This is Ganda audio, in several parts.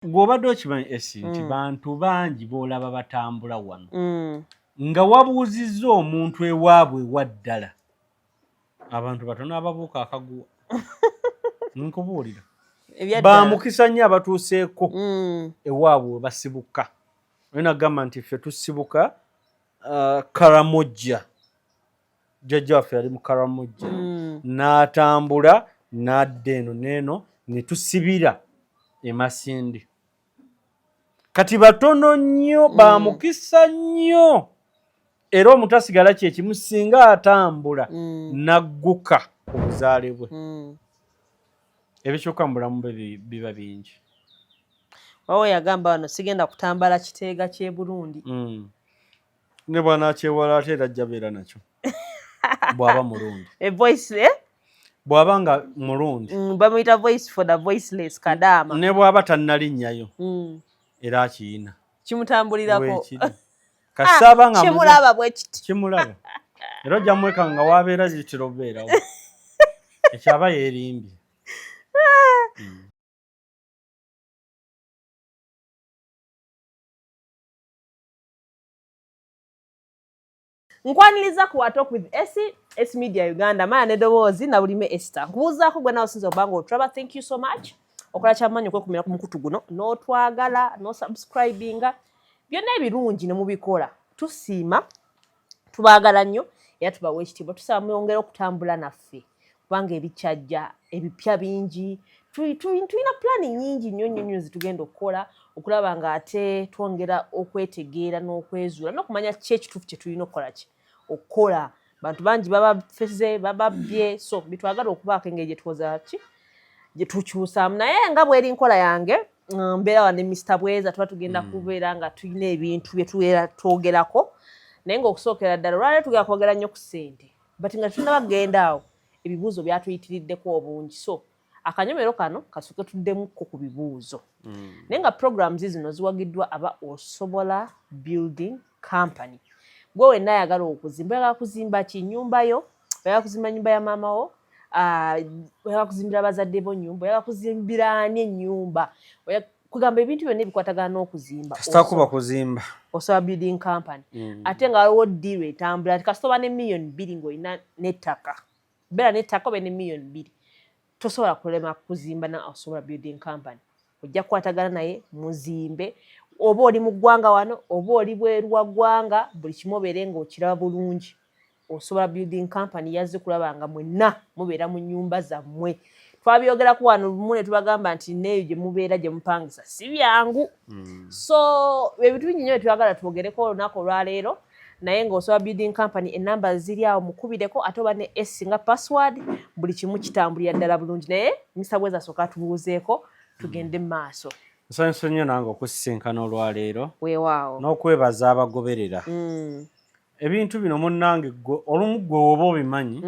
Gw'obadde okimanyi esi nti bantu bangi b'olaba batambula wano nga wabuuzizza omuntu ewaabwe ewa ddala, abantu batono ababuuka akaguwa. Nkubuulira, bamukisa nnyo abatuuseeko ewaabwe we basibuka. Olina kugamba nti ffe tusibuka Karamojja, jjajja waffe yali mu Karamojja, n'atambula n'adda eno n'eno ne tusibira e Masindi. Kati batono nnyo, bamukisa nnyo, era omutasigala kye kimu singa atambula n'agguka ku buzaale bwe. Ebikyuka mu bulamu bwe biba bingi. Wawo yagamba wano sigenda kutambala kiteega ky'e Burundi. Ne bw'anaakyewala ate era ajja beera nakyo bw'aba Murundi. A voice, eh? Bw'aba nga Murundi. Bamuyita voice for the voiceless, Kadaama. Ne bw'aba tannalinnyayo era akiyina. Kimutambulirako. Kasaba nga kimulaba bwe kiti. Kimulaba. Era ojja mweka nga wabeera zitira obeerawo. Ekyo aba yeerimbye. Nkwaniriza ku Talk with Essie, S Media Uganda, maya n'eddoboozi na bulime Esther. Nkubuuzaako gwe nawe osinza okuba ng'otulaba, thank you so much. Okola kyamaanyi okwekumira ku mukutu guno, n'otwagala, n'osubscribinga, byonna ebirungi ne mubikola. Tusiima, tubaagala nnyo era tubawa ekitiibwa. Tusaba mwongere okutambula naffe kubanga ebikyajja ebipya bingi. Tulina pulaani nnyingi nnyo nnyo nnyo zetugenda okukola okulaba ng'ate twongera okwetegeera n'okwezuula n'okumanya ki ekituufu kye tulina okukola ki okukola. Bantu bangi babafeze, bababbye, so bitwagala okubaako engeri gye tukoza ki gye tukyusaamu. Naye nga bw'eri nkola yange, mbeera wa ne Mr Bweza, tuba tugenda kubeera nga tulina ebintu bye tubeera twogerako, naye ng'okusookera ddala olwaleero tugenda kwogera nnyo ku ssente, but nga tetunnaba kugenda awo, ebibuuzo byatuyitiriddeko obungi, so akanyomero kano kasooke tuddemukko ku bibuuzo. Naye nga programs zino ziwagiddwa aba Osobola Building Company. Gwe wenna ayagala okuzimba, oyagala kuzimba ki? Nnyumba yo, oyagala kuzimba nnyumba ya maama wo, oyagala kuzimbira bazadde bo nnyumba, oyagala kuzimbira ani ennyumba, kugamba ebintu byonna ebikwatagana n'okuzimba. Kasita kuba kuzimba. Osobola Building Company. Ate nga waliwo deal etambula nti kasita oba ne 2 million ng'olina n'ettaka, beera n'ettaka obe ne 2 million, tosobola kulema kuzimba na Osobola Building Company. Ojja kukwatagana naye muzimbe, oba oli mu ggwanga wano oba oli bweru wa ggwanga, buli kimu obeere ng'okiraba bulungi. Osobola Building Company yazze kulaba nga mwenna mubeera mu nnyumba zammwe. Twabyogerako wano lumu ne tubagamba nti neeyo gye mubeera gye mupangisa si byangu. So ebintu bingi nnyo byetwagala twogereko olunaku olwaleero, naye ng'Osobola Building Company enamba ziri awo, mukubireko, ate oba ne S nga password, buli kimu kitambulira ddala bulungi. Naye Mr Bweza asooka atubuuzeeko tugende mu maaso. Nsanyuse nnyo nange okusisinkana olwaleero Weewaawo. n'okwebaza abagoberera ebintu bino. Munnange, gwe olumu gwe woba obimanyi,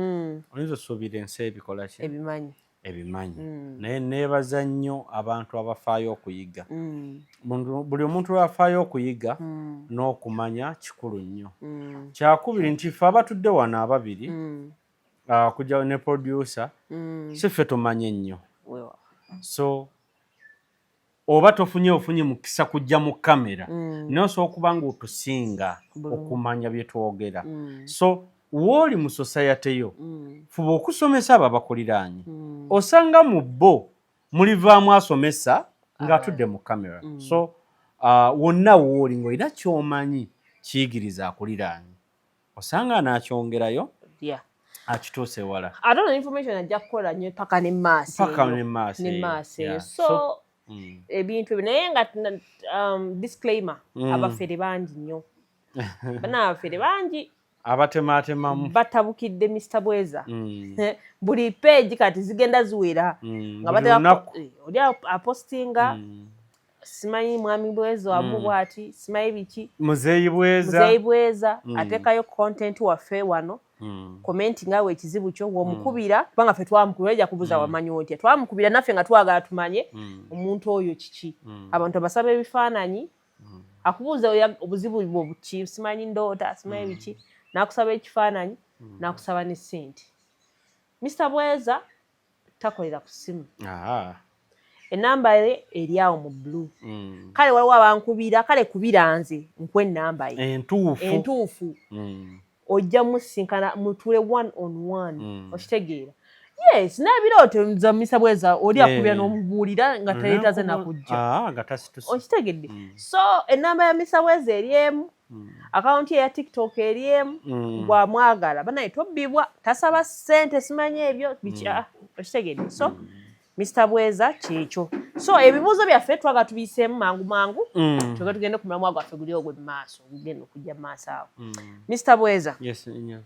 oyinza osuubira ensi ebikola ki? Ebimanyi. Ebimanyi. Naye neebaza nnyo abantu abafaayo okuyiga. Buli omuntu lwafaayo okuyiga n'okumanya kikulu nnyo. Kyakubiri nti ffe abatudde wano ababiri, kujja ne producer, si ffe tumanye nnyo. Weewaawo. So oba tofunye ofunye mukisa kujja mu kamera, naye osobola okuba nga otusinga okumanya bye twogera. So wooli mu society yo, fuba okusomesa abo abakuliraanye. Osanga mu bo mulivaamu asomesa ng'atudde mu kamera. So wonna wooli ng'olina ky'omanyi, kiyigiriza akuliraanye, osanga anaakyongerayo akituuse ewala. Ate ono information ajja kukola nnyo paka ne maaso. Paka ne maaso ne eyo. Maaso eyo. So ebintu ebyo, naye nga disclaimer, abafere bangi nnyo, bana abafere bangi. Abatemaatemamu. Batabukidde Mr Bweza. Buli page kati zigenda ziwera nga buli bateekako lunaku. Oli apostinga, simanyi mwami Bweza wamu bwati, simanyi biki. Muzeeyi Bweza. Muzeeyi Bweza ateekayo content waffe wano, comment nga we ekizibu kyo womukubira, kubanga ffe twamukubira, ojja kubuuza wamanyi otya. Twamukubira naffe nga twagala tumanye omuntu oyo kiki. Abantu abasaba ebifaananyi, akubuuza obuzibu bwo buki, simanyi ndoota, simanyi biki, n'akusaba ekifaananyi, n'akusaba ne ssente. Mr Bweza takolera ku ssimu. Enamba ye eri awo mu blue. Kale waliwo abankubira, kale kubira nze nkuwa enamba ye entuufu. Entuufu. Ojja musinkana mutuule one on one. Okitegeera? Yes, n'ebirooto nzamisa bweza oli akubira n'omubuulira nga taleetaze nakujja. Ah, nga tasituse. Okitegedde? So enamba ya Misa Bweza eri emu, akawunti eya TikTok eri emu. Gwamwagala banaye tobbibwa, tasaba ssente, simanyi ebyo biki. Ah, okitegedde? So Mr Bweza kyekyo. So ebibuuzo byaffe twaga tubiyiseemu mangu mangu, tyoge tugende ku mulamwa gwaffe guli ogwe mumaaso, gugenda okujja mu maaso awo. Mr Bweza. Yes, nnyo.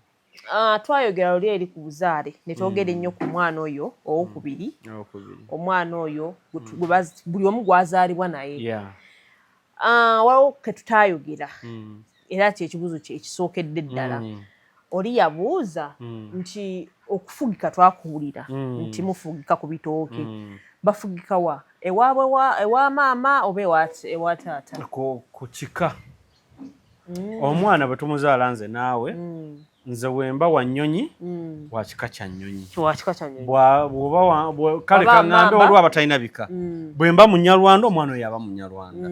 Ah, twayogera luli eri ku buzaale ne twogera ennyo ku mwana oyo owokubiri. Owokubiri. Omwana oyo buli omu gwazaalibwa naye. Ah, waliwo ke tutayogera era kyekibuuzo kye ekisookedde ddala. Oli yabuuza nti okufugika twakuwulira nti mufugika ku bitooke. Bafugika wa? Ewaabwe ewa maama oba ewa taata? Ku kika. Omwana bwe tumuzaala nze naawe, nze wemba wa nnyonyi, wa kika kya nnyonyi. Wa kika kya nnyonyi. Bw'oba kale Oba kaŋŋambe mamba. Waliwo abatalina bika. Bwe mba Munyarwanda, omwana oyo aba Munyarwanda.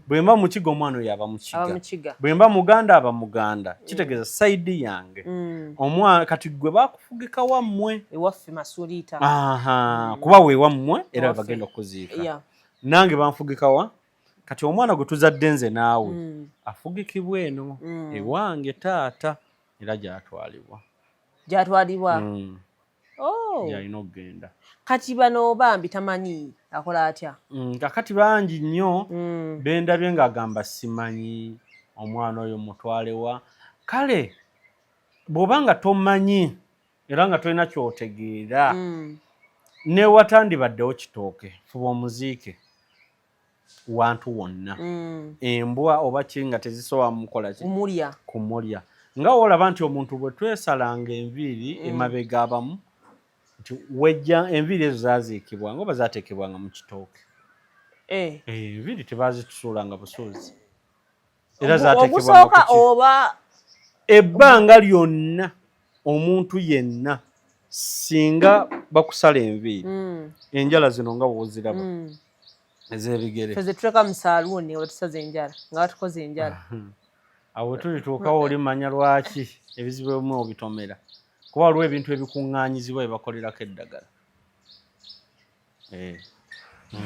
Bwe mba Mukiga, omwana oyo aba aba Mukiga. Mukiga. Bwe mba Muganda, aba Muganda. Kitegeeza side yange. Omwana kati gwe bakufugika wammwe. Ewaffe Masuliita. Aha, kuba weewammwe era Ewaffe. bagenda okuziika. Nange banfugikawa. Kati omwana gwe tuzadde nze naawe afugikibwa eno ewange taata, era gyatwalibwa. Gyatwalibwa. Oh. Gyalina okugenda. Kati bano bambi tamanyi akola atya? Kakati bangi nnyo bendabye ng'agamba simanyi omwana oyo mutwalewa. Kale bw'oba nga tomanyi era nga tolina kyotegeera, newatandibaddewo kitooke, fuba omuziike wantu wonna embwa oba ki nga tezisobola mukola ki? Kumulya. Kumulya. Nga woolaba nti omuntu bwe twesalanga enviiri emabega, abamu nti wejja enviiri ezo zaziikibwanga oba zateekebwanga mu kitooke. Enviiri tebazitusuulanga busuuzi, era zateekebwanga Ogusooka ku ki? Oba Ebbanga lyonna omuntu yenna singa bakusala enviiri, enjala zino nga bwoziraba ez'ebigere, Ffe zetuleka mu saaluuni nga batusaza enjala, nga batukoze enjala. Awo tulituukawo olimanya lwaki ebizibu ebimu obitomera, kuba waliwo ebintu ebikuŋŋaanyizibwa bye bakolerako eddagala.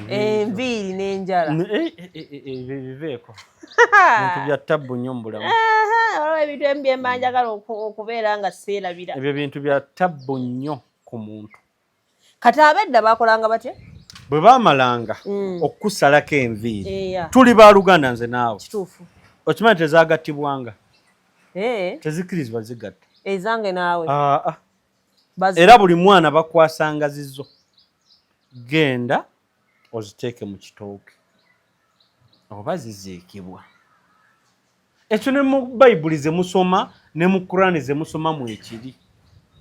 Enviiri n'enjala. Ebyo biveeko, bintu bya tabbu nnyo mu bulamu. Waliwo ebintu ebimu bye mba njagala okubeera nga seerabira. Ebyo bintu bya tabbu nnyo ku muntu. Kati abedda bakolanga batya? Bwe baamalanga okukusalako enviiri, Eya. tuli baluganda nze naawe. Kituufu. Okimanyi tezagattibwanga? Tezikkirizibwa zigatta. Ezange naawe? Ah, ah. Era buli mwana bakwasanga zizo, genda oziteeke mu kitooke oba ziziikibwa. Ekyo ne mu Bayibuli ze musoma ne mu Kurani ze musoma mwekiri.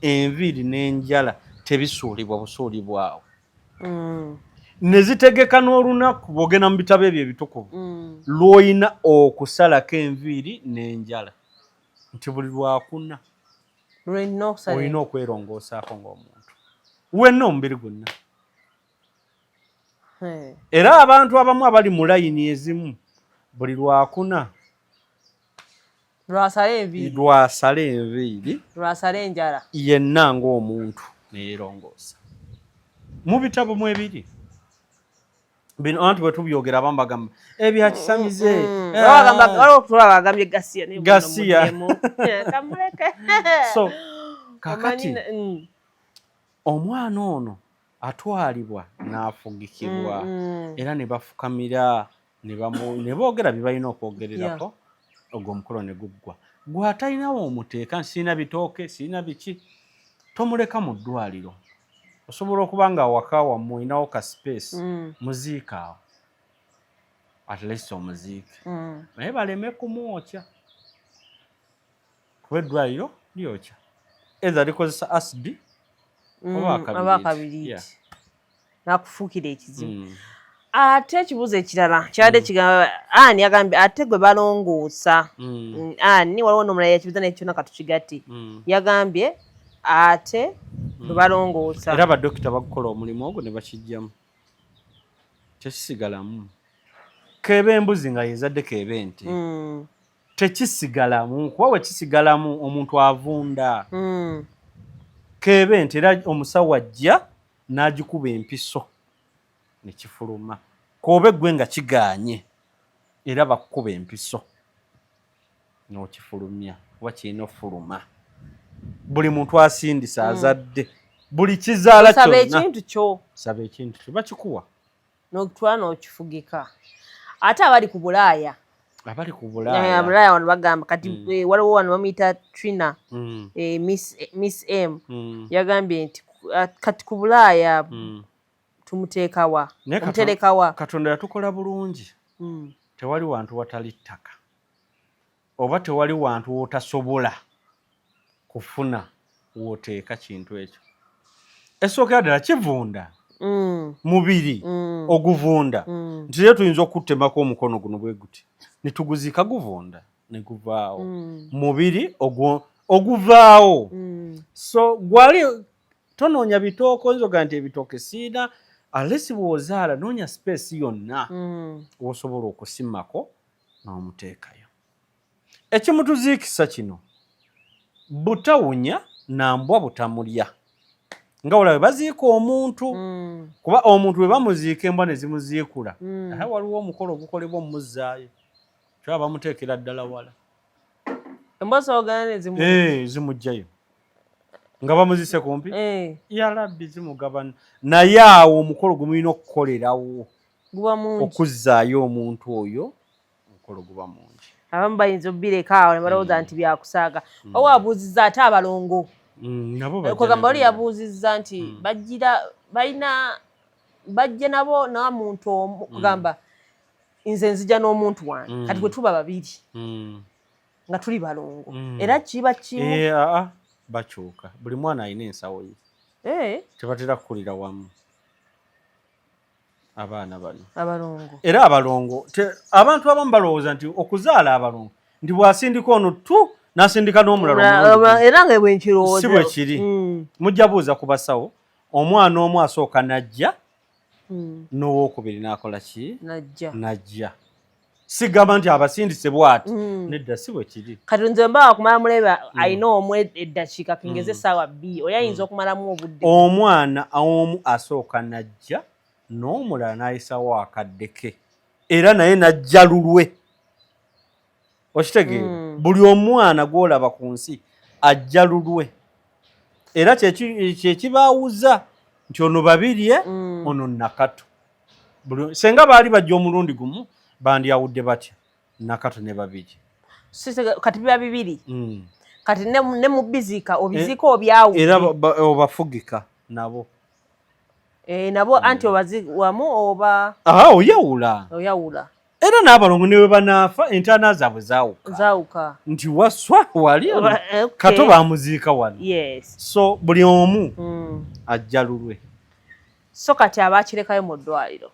Enviiri n'enjala tebisuulibwa busuulibwawo. Ne zitegeka n'olunaku bw'ogenda mu bitabo ebyo ebitukuvu lw'olina okusalako enviiri n'enjala, nti buli lwakuna lwelina okusala. Olina okwerongoosaako ng'omuntu wenna, omubiri gwonna. Era abantu abamu abali mu layini ezimu, buli lwakuna lwasala enviiri. Lwasala enviiri. Lwasala enjala. Yenna ng'omuntu neyeerongoosa. Mu bitabo mwebiri bino, anti bwe tubyogera abamu bagamba ebyakisamize. Waliwo okutulaba bagambye gasiya naye buno. Gasiya. Muddemu. Kamuleke. So kakati Omanyi omwana ono atwalibwa n'afugikibwa era ne bafukamira ne boogera bye balina okwogererako, ogwo omukolo ne guggwa. Gwe atalinawo omuteeka, sirina bitooke, sirina biki, tomuleka mu ddwaliro. Osobola okuba nga awaka wammwe olinawo ka space, muziika awo, at least omuziike, naye baleme kumwokya, kuba eddwaliro lyokya, either likozesa acid oba akabiriiti. Oba akabiriiti nakufuukira ekizibu. Ate ekibuuzo ekirala kyabadde kigamba ani yagambye ate gwe balongoosa. Ani waliwo n'omulala yakibuuza, naye kyonna katukigatte. Yagambye ate bwe balongoosa. Era badokita bagukola omulimu ogwo ne bakijjamu. Tekisigalamu. Keeba embuzi nga yezadde, keeba ente, tekisigalamu, kuba we kisigalamu omuntu avunda. Keeba ente, era omusawo ajja n'agikuba empiso ne kifuluma. Kooba eggwe nga kigaanye, era bakukuba empiso n'okifulumya, kuba kirina ofuluma. Buli muntu asindisa azadde, buli kizaala Saba kyonna, ekintu kyo. Saba ekintu kyo, bakikuwa. N'okutwala n'okifugika. Ate abali ku Bulaaya? Abali ku Bulaaya. Bulaaya wano bagamba kati waliwo wano bamuyita Trina, Miss M, yagambye nti kati ku Bulaaya tumuteekawa? Naye Omuterekawa? Katonda yatukola bulungi. Tewali wantu watali ttaka, oba tewali wantu wotasobola kufuna wooteeka kintu ekyo. Esookera ddala kivunda, mubiri oguvunda, nti leero tuyinza okutemako omukono guno bwe guti ne tuguziika, guvunda ne guvaawo. Mubiri oguvaawo. So gwali tonoonya bitooke, oyinza ogaa nti ebitooke siina, alesi bw'ozaala noonya space yonna wosobola okusimako n'omuteekayo. Ekimutuziikisa kino butawunya nambwa butamulya, nga olabe baziika omuntu, kuba omuntu bwe bamuziika embwa ne zimuziikula, ate waliwo omukolo ogukolebwa omumuzzaayo, kyaba bamuteekera ddala wala. Embwa zogana nezimu? Eh, zimuggyayo nga bamuzise kumpi. Yalabbi, zimugabana, naye awo omukolo gwe mulina okukolerawo Guba mungi. Okuzzaayo omuntu oyo, omukolo guba mungi. Abamu bayinza obireka awo ne balowooza nti byakusaaga. Owa abuuzizza ate abalongo. Nabo bajja. Kwegamba oli ne yabuuzizza nti bajjira balina bajja nabo namuntu omu, kugamba nze nzija n'omuntu wange, kati bwe tuba babiri nga tuli balongo, era kiba kimu? Eh, aa, bakyuka, buli mwana alina ensawo ye. Tebatera kukulira wamu abaana bano. Abalongo. Era abalongo abantu abamu balowooza nti okuzaala abalongo nti bw'asindika ono tu n'asindika n'omulala omulundi gumu. Era nga bwenkirowooza. Si bwe kiri. Mujja buuza ku basawo, omwana omu asooka najja, n'owookubiri n'akola ki? Najja. Najja. Sigamba nti abasindise bw'ati, nedda, si bwe kiri. Kati nze mba wakumala muleba alina omu eddakiika kingeze essaawa 2, oyo ayinza okumalamu obudde. Omwana omu asooka najja, n'omulala n'ayisawo akadde ke, era naye najja lulwe, okitegeera? Buli omwana gw'olaba ku nsi ajja lulwe, era kyekibaawuza nti ono Babirye, ono Nakato. Senga baali bajja omulundi gumu, bandyawudde batya Nakato ne Babirye? Kati biba bibiri. Kati ne mu biziika obiziika obyawudde. Era obafugika nabo. Eh, nabo anti obazi wamu oba? Aha, oyawula. Oyawula. Era n'abalongo ne bwe banaafa, entaana zaabwe zaawuka. Zaawuka. Nti Waswa wali, Kato bamuziika wano. So buli omu ajja lulwe. So kati abakirekayo mu ddwaliro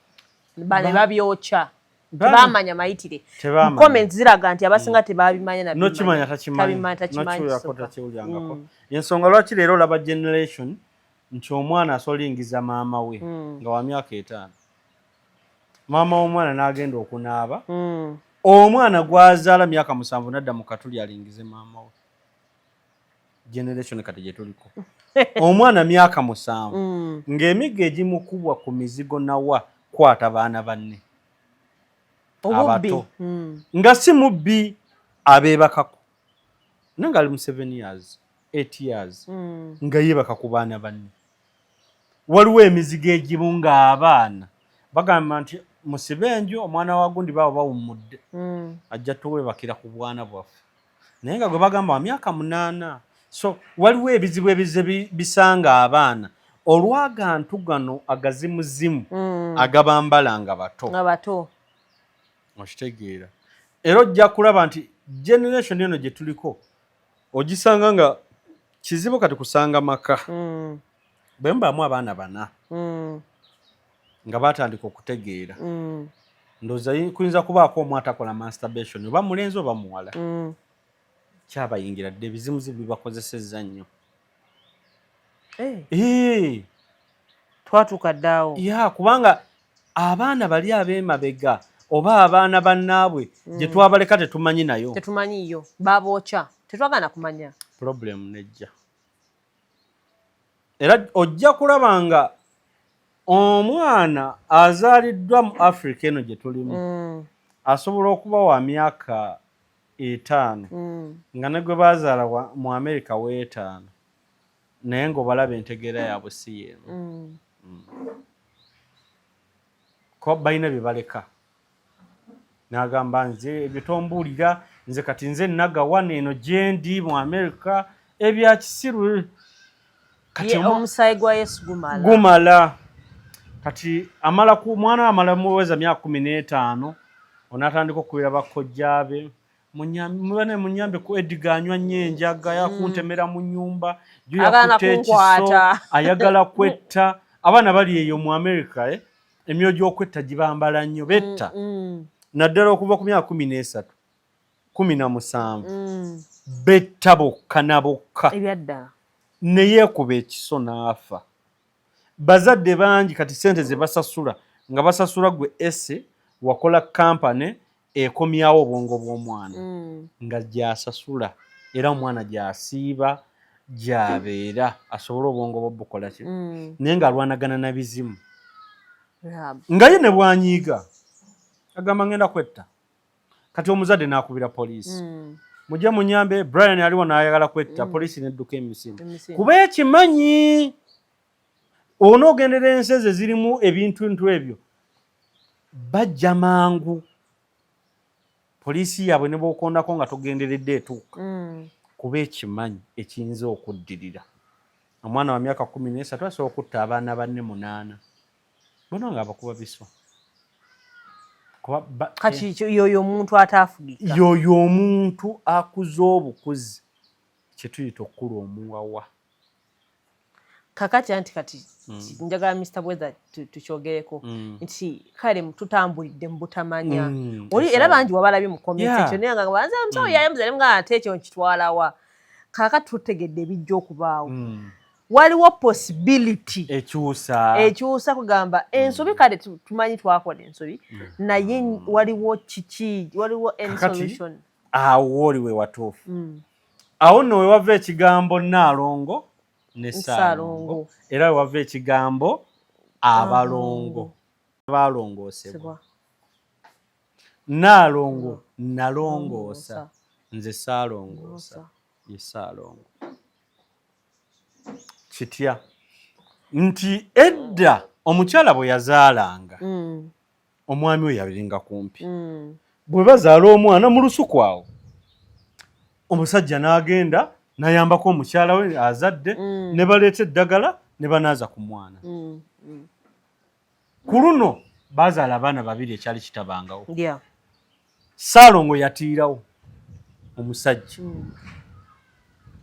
bane babyokya, tebamanya mayitire. Tebamanya. Comments ziraga nti abasinga tebabimanya na Nokimanya takimanyi. Tabimanyi, takimanyi. Nokiwulirako Kisoka. Takiwulyangako. Ensonga lwaki leero olaba generation nti omwana asobola maama we nga wa myaka 5, maama w'omwana n'agenda okunaaba, omwana gwazaala myaka 7 nadda mu katuli alingize maama we. Generation kati gye tuliko, omwana myaka 7, ng'emiggo egimukubwa ku mizigo nawa kwata baana banne Obubbi. abato, nga si mubbi, abeebakako, naye nga ali mu 7 years, 8 years, nga yeebaka ku baana banne. Waliwo emizigo egimu ng'abaana bagamba nti musibe enju, omwana wa gundi baabo bawummudde, ajja tuweebakira ku bwana bwaffe, naye nga gwe bagamba wa myaka 8. So waliwo ebizibu ebize bisanga abaana olw'agantu gano agazimuzimu agabambala nga bato. Nga bato. Okitegeera? Era ojja kulaba nti generation eno gye tuliko ogisanga nga kizibu kati kusanga maka bwe mubaamu abaana bana nga batandika okutegeera. Ndowooza kuyinza kubaako omu atakola masturbation, oba mulenzi oba muwala. Kyabayingira dde, ebizimuzimu bibakozesezza nnyo. Eh, Eh, twatuuka ddaawo. Ya, kubanga Abaana bali ab'emabega oba abaana bannaabwe gye twabaleka tetumanyi nayo. Tetumanyiyo, babookya, tetwagana kumanya. Problem nejja, era ojja kulaba nga omwana azaaliddwa mu Africa eno gye tulimu asobola okuba wa myaka 5 nga ne gwe bazaala mu America w'etaano, naye ng'obalaba entegeera yaabwe si yeemu. Kuba balina bye baleka. N'agamba, "Nze ebyo tombuulira, nze kati nze nagawana eno gyendi mu America, ebya kisiru." Kati Omusaayi gwa Yesu gumala. Gumala. Kati amala ku mwana amala muweza myaka 15, onaatandika okukubira bakojja be, "Munyambe, munyambe ku Edgar, anywa nnyo enjaga, yakuntemera mu nyumba jo." Agaana Yakutte ekiso. Kunkwata. Ayagala kwetta. Abaana bali eyo mu America, eh? Emyoyo gy'okwetta gibambala nnyo, betta naddala okuva ku myaka 13, 17. Betta bokka na bokka. Ebyaddala. Neyeekuba ekiso n'afa. Bazadde bangi kati sente ze basasula nga basasula gwe ese wakola kampany ekomyawo obwongo bw'omwana nga gyasasula, era omwana gyasiiba gyabeera asobole obwongo bwo bukola ki naye ng'alwanagana na bizimu nga ye ne bwanyiiga agamba, "Ngenda kwetta." Kati omuzadde n'akubira poliisi, "Mujje munyambe, Brian aliwo n'ayagala kwetta." Poliisi nedduka emisinde Emisinde. Kuba ekimanyi onoogendera ensi ezo ezirimu ebintuntu ebyo, bajja mangu. Poliisi yaabwe ne bwokondako nga togenderedde etuuka kuba ekimanyi ekiyinza okuddirira. Omwana wa myaka 13 asobola okutta abaana banne munaana bona nga abakuba biso. Kati yoyo omuntu ataafugika. Yoyo omuntu akuze obukuzi kyetuyita okukula omuwawa. Kakati anti kati njagala Mr Bweza tukyogereko nti kale tutambulidde mu butamanya oli, era bangi wabalabye mu comment section naye nga banze omusawo yayambuza nga ate ekyo nkitwalawa. Kaakati tutegedde ebijja okubaawo. Waliwo possibility ekyusa. Ekyusa kugamba ensobi. Kale tumanyi twakola ensobi, naye waliwo kiki, waliwo any solution? Awo oli we watuufu. Awo nno we wava ekigambo Nnaalongo ne Ssaalongo, era we wava ekigambo abalongo balongoosebwa. Nnaalongo nalongoosa, nze saalongoosa, ye Ssaalongo. Kitya nti edda omukyala bwe yazaalanga, omwami we yabiringa kumpi. Bwe bazaala omwana mu lusuku awo, omusajja n'agenda n'ayambako omukyala we azadde, ne baleeta eddagala ne banaaza ku mwana. Ku luno bazaala abaana babiri, ekyali kitabangawo. Saalongo yatiirawo omusajja.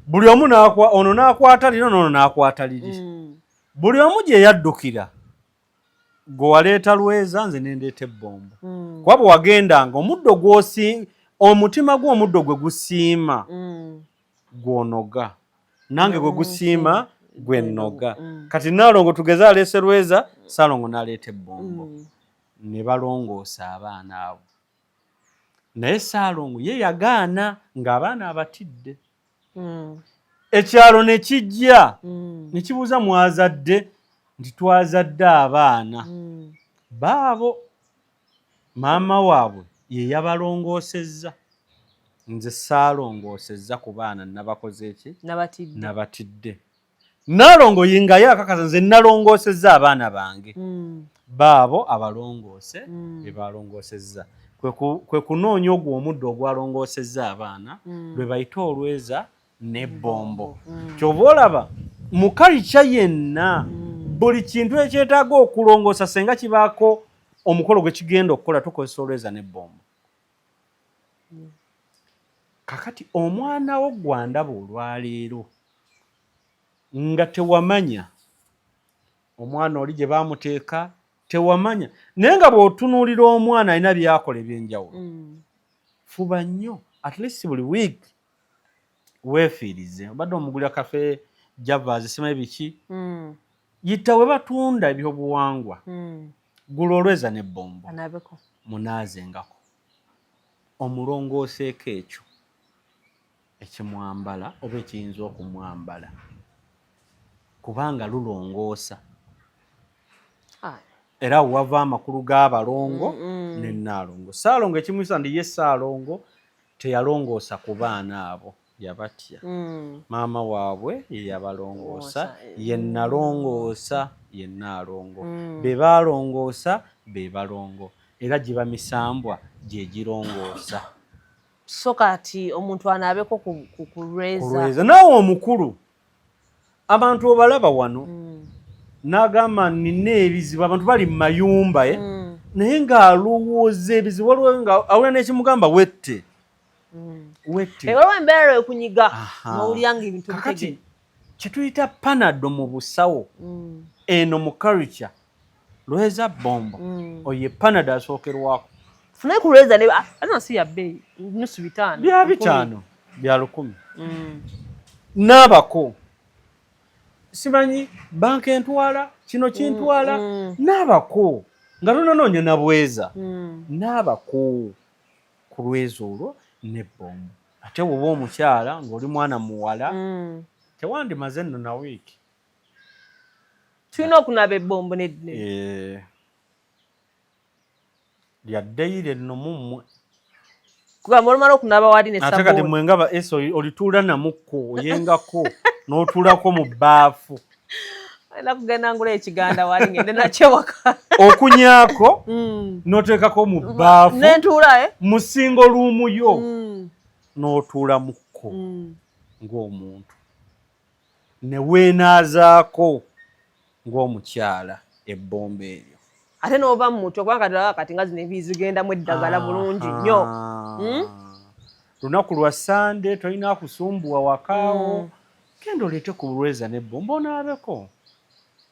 Buli omu ono n'akwata lino, n'ono n'akwata liri. Buli omu gye yaddukira, gwe waleeta lweza, nze nendeeta ebbombo. Kuba bwe wagendanga omuddo gwosi, omutima gwo omuddo gwe gusiima gwonoga, nange gwe gusiima gwe nnoga. Kati Naalongo tugeze aleese lweza, Saalongo n'aleeta ebbombo, ne balongoosa abaana abo. Naye Saalongo ye yagaana ng'abaana abatidde. Ekyalo ne kijja ne kibuuza, "Mwazadde?" Nti, "Twazadde abaana." Baabo maama waabwe ye yabalongoosezza, nze saalongoosezza ku baana, nabakoze eki? Nabatidde. Nabatidde. Naalongo ye akakasa, "Nze nalongoosezza abaana bange." Baabo abalongoose be balongoosezza kwe kunoonya ogwo omuddo ogwalongoosezza abaana lwe bayita olweza n'ebbombo. Kyova olaba mu kalica yenna, buli kintu ekyetaaga okulongoosa, senga kibaako omukolo gwe kigenda okukola, tukozesa olweza n'ebbombo. Kakati omwana wo gwandaba olwaleero nga tewamanya omwana oli gye baamuteeka, tewamanya, naye nga bw'otunuulira omwana alina byakola ebyenjawulo, fuba nnyo at least buli week weefiirize. Obadde omugulira Cafe Javas, simanyi biki, yita we batunda ebyobuwangwa. Gula olweza n'ebbombo. Anaabeko. Munaazengako, omulongooseeko ekyo ekimwambala oba ekiyinza okumwambala, kubanga lulongoosa. Era wava amakulu g'abalongo ne Nnaalongo. Ssaalongo ekimuyisa nti ye Ssaalongo teyalongoosa ku baana abo, yabatya. Maama waabwe ye yabalongoosa, ye nalongoosa, ye Nnaalongo. Be baalongoosa be balongo, era giba misambwa gye girongoosa. So kati omuntu anaabeko ku lweza. Naawe omukulu, abantu obalaba wano, n'agamba nina ebizibu, abantu bali mu mayumba naye ng'alowooza ebizibu, waliwo nga awulira n'ekimugamba wette, wette. Waliwo embeera ekunyiga n'owulira nga ebintu. Kakati kyetuyita Panado mu busawo, eno mu culture, lweza, bombo, oyo Panado asookerwako. Fune ku lweza ne ana si ya bbeeyi, nusu 500. Bya 500, bya 1000. Naabako, simanyi banka entwala kino kintwala. Naabako nga tonanoonya nabweza. Naabako ku lweza olwo n'ebbombo. Ate woba omukyala ng'oli mwana muwala, tewandimaze nno na wiiki. Tulina okunaaba ebbombo ne Eh, lya ddeire nno mummwe. Kugamba olumala okunaaba wali ne Ate kati sabbuuni. Mwe nga ba esi olituula namukko, oyengako n'otuulako mu bbaafu. Alina kugenda ngula ekiganda wali, ngende nakyo waka. Okunyaako n'oteekako mu bbaafu. Nentuula, eh? Mu single room yo, n'otuulamukko ng'omuntu ne weenaazaako ng'omukyala ebbomba eryo. Ate n'ova mu mutwe, kubanga kati kati nga zino enviiri zigendamu eddagala bulungi nnyo. Lunaku lwa Sande, tolina kusumbuwa wakaawo. Genda oleete ku lweza n'ebbomba onaabeko,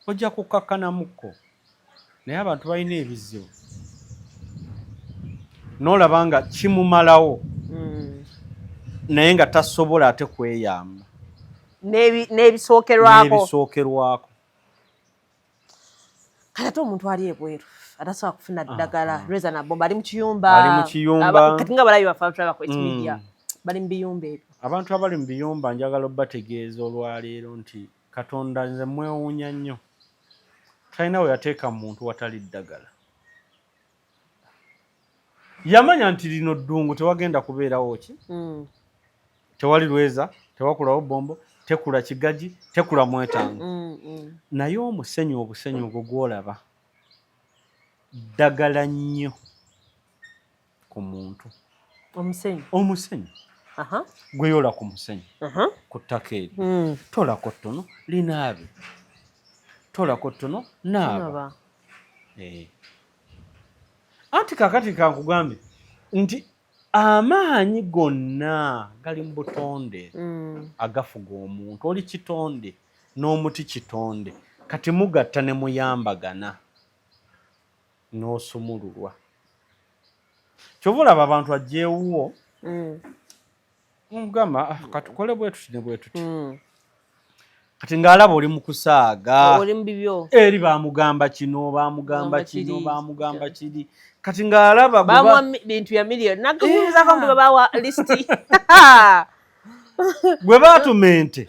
ojja kukakkanamukko. Naye abantu balina ebizibu, n'olaba nga kimumalawo, naye nga tasobola ate kweyamba. N'ebisookerwako. N'ebisookerwako. Kati ate omuntu ali ebweru atasobola kufuna ddagala lweza na bomba, ali mu kiyumba. Ali mu kiyumba. Kati nga balabi baffe abatulaba ku media bali mu biyumba ebyo. Abantu abali mu biyumba, njagala obategeeza olwaleero nti Katonda nze mwewuunya nnyo, talina we yateeka muntu watali ddagala. Yamanya nti lino ddungu, tewagenda kubeerawo ki, tewali lweza, tewakulawo bombo, tekula kigaji, tekula mwetango. Naye omusenyu, obusenyu ogwo gwolaba ddagala nnyo ku muntu. Omusenyu? Omusenyu. Gweyola ku musenyu ku ttaka eryo, tolako ttono, linaabe, tolako ttono, naaba. Eh. Anti kakati kankugambe nti amaanyi gonna gali mu butonde agafuga omuntu. Oli kitonde n'omuti kitonde, kati mugatta ne muyambagana n'osumululwa. Kyova olaba abantu ajja ewuwo, mugamba, "Ah, katukole bwe tuti ne bwe tuti." Kati ng'alaba oli mu kusaaga. Oli mu bibyo. Eri bamugamba kino, bamugamba Bagamba kino, kiri. bamugamba kiri. Kati ng'alaba bamuwa bintu ya miliyoni nakunyumizako mbu babawa lisiti. Gwe baatuma ente,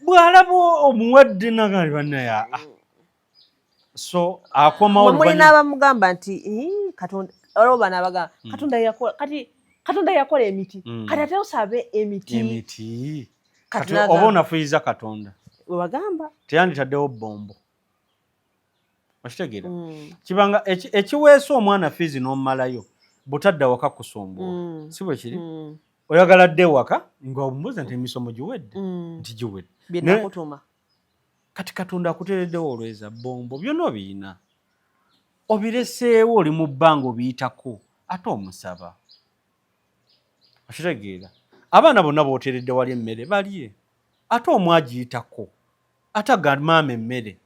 bw'alaba omuwadde nagali bannaya, ah. So akomawo. Mwe mulina abamugamba nti, "Ii, Katonda," olwo bano abagamba, "Katonda yakola, kati Katonda yakola emiti, kati ate osabe emiti." Emiti. Kati Kati oba onafuyiza Katonda. Webagamba. Teyanditaddewo bombo, okitegeera? Kibanga ekiweesa omwana fiizi n'omumalayo butadda waka kusumbuwa. Si bwe kiri? Oyagala dde ewaka nga omubuuza nti emisomo giwedde? Nti giwedde. Byenakutuma. Kati Katonda akuteereddewo olweza, bombo, byonna obiyina, obireseewo, oli mu bbanga obiyitako, ate omusaba. Okitegeera? Abaana bonna booteeredde wali emmere balye, ate omu agiyitako, ate agamba, "Maama, emmere."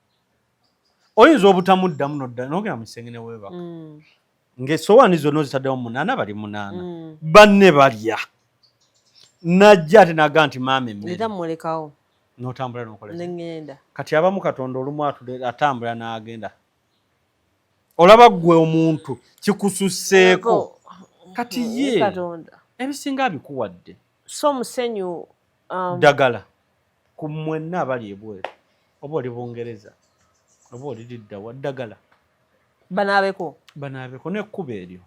Oyinza obutamuddamu, nodda nogenda mu kisenge ne weebaka, ng'essowaani zonna ozitaddewo munaana, bali munaana, banne balya, najja ate naga nti, "Maama, emmere." Era mulekawo. N'otambula n'okola ki? Neŋŋenda. Kati abamu Katonda olumu atambula n'agenda. Olaba ggwe omuntu kikususseeko. Kati ye Katonda ebisinga abikuwadde. So omusenyu Ddagala ku mwenna abali ebweru, oba oli Bungereza oba oli liddawa, ddagala. Banaabeko. Banaabeko n'ekkubo eryo.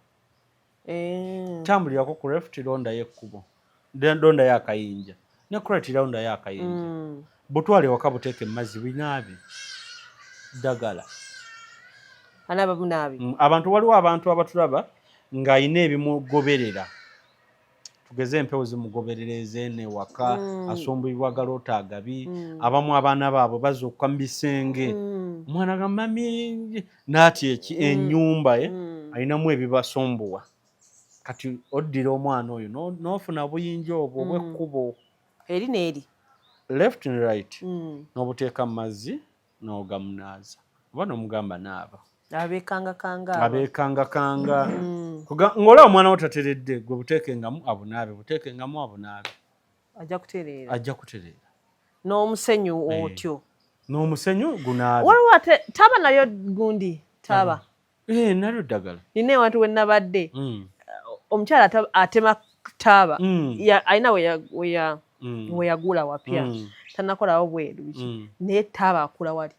Eh. Tambulirako ku left, londayo ekkubo, londayo akayinja, ne ku right londayo akayinja. Butwale waka, buteeke mumazzi, binaabe, ddagala. Anaaba bunaabi. Abantu, waliwo abantu abatulaba ng'alina ebimugoberera, tugeze empewo zimugoberera ezeeno ewaka, asumbuyibwa galoota agabi. Abamu abaana baabwe bazuukuka mu bisenge, omwana ga mami naati eki ennyumba ye alinamu ebibasumbuwa. Kati oddira omwana oyo n'ofuna buyinja obwo obw'ekkubo eri n'eri, left and right, n'obuteeka mu mazzi n'ogamunaaza oba n'omugamba naaba. Abeekangakanga abo. Abeekangakanga. Ng'olaba omwana wo tateredde, gwe buteekengamu abunaabe, buteekengamu abunaabe. Ajja kutereera. Ajja kutereera. N'omusenyu Eh. otyo. N'omusenyu gunaabe. Waliwo ate taaba nayo, gundi taaba. Eh, nalyo ddagala. Nina ewantu we nabadde, omukyala atema taaba. Alina we yagula wapya, tanakolawo bweru biki, naye taaba akula wali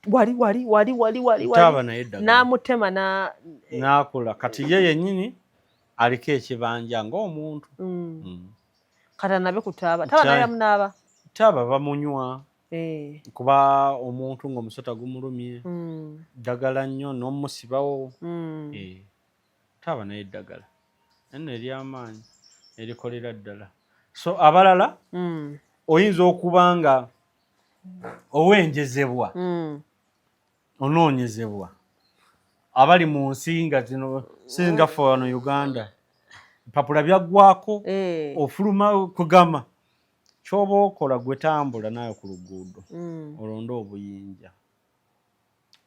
wali wali wali wali wali Taaba wali naye eddagala. N'amutema na N'akula. Kati ye yennyini aliko ekibanja ng'omuntu. Kati anabe ku taaba, taaba naye amunaaba. Taaba bamunywa Eh. kuba omuntu ng'omusota gumulumye, ddagala nnyo n'omusibawo. Eh, taaba naye eddagala nno ery'amaanyi erikolera ddala. So abalala oyinza okuba nga owenjezebwa, onoonyezebwa, abali mu nsi nga zino singa ffe wano Uganda empapula byaggwako. Eh. Ofuluma kugama kyoba okola, gwe tambula naawe ku luguudo, olonde obuyinja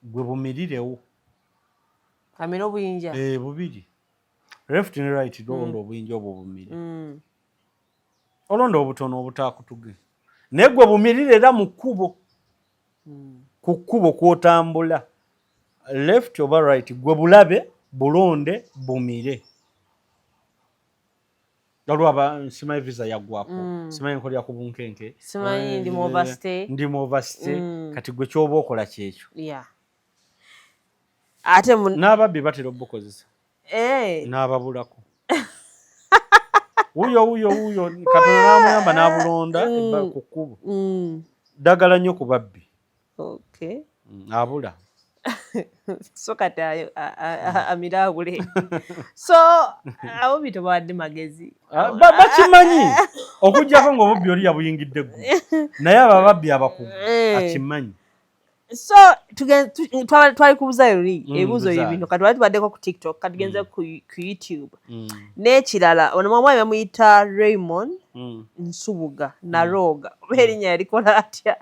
gwe bumirirewo. Amire obuyinja. Eh, bubiri, left ne right, londa obuyinja obwo bumire. Olonda obutono obutakutuge, naye gwe bumirire era mu kkubo, ku kkubo kw'otambula, left oba right, gwe bulabe, bulonde, bumire. Waliwo aba simanyi visa yaggwako, simanyi nkolera ku bunkenke. Simanyi ndi mu overstay. Ndi mu overstay. Kati gwe kyoba okola kyekyo. Yeah. Ate N'ababbi batera obukozesa. Eh. N'ababulako wuyo wuyo wuyo, Katonda n'amuyamba n'abulonda ku kkubo. Ddagala nnyo ku babbi. Abula. So kati amire abule, so ababbi tobawadde magezi. Ah, bakimanyi okuggyako ng'obubbi oli yabuyingidde eggulu, naye abo ababbi abakugu Eh. akimanyi. So twali kubuuza luli ebibuuzo Buzaale. bino. Kati twali tubaddeko ku TikTok, kati tugenze ku YouTube. N'ekirala, ono mwamwami bamuyita Raymond Nsubuga Narooga, oba erinnya yalikola atya,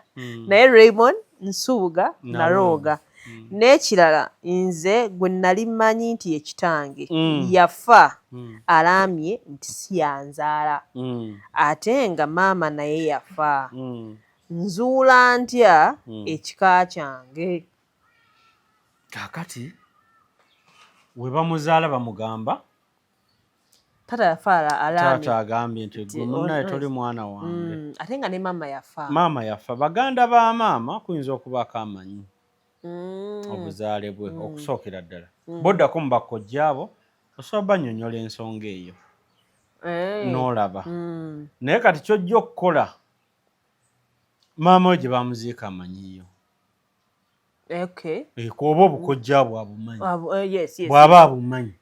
naye Raymond Nsubuga Narooga. N'ekirala, nze gwe nali mmanyi nti ye kitange yafa, alamye nti si yanzaala, ate nga maama naye yafa. Nzuula ntya ekika kyange? Kaakati we bamuzaala bamugamba Taata yafa, alamye. Taata agambye nti gwe munnaye toli mwana wange. Ate nga ne maama yafa. Maama yafa. Baganda ba maama kuyinza okubaako amanyi obuzaale bwe. Okusookera ddala, boddako mu bakojjaabo, osobola bannyonnyola ensonga eyo. Eh. N'olaba. Naye kati kyojja okukola, maama we gye bamuziika amanyiyo. Oba obukojjaabwe abumanyi. Eh, Bw'aba abumanyi,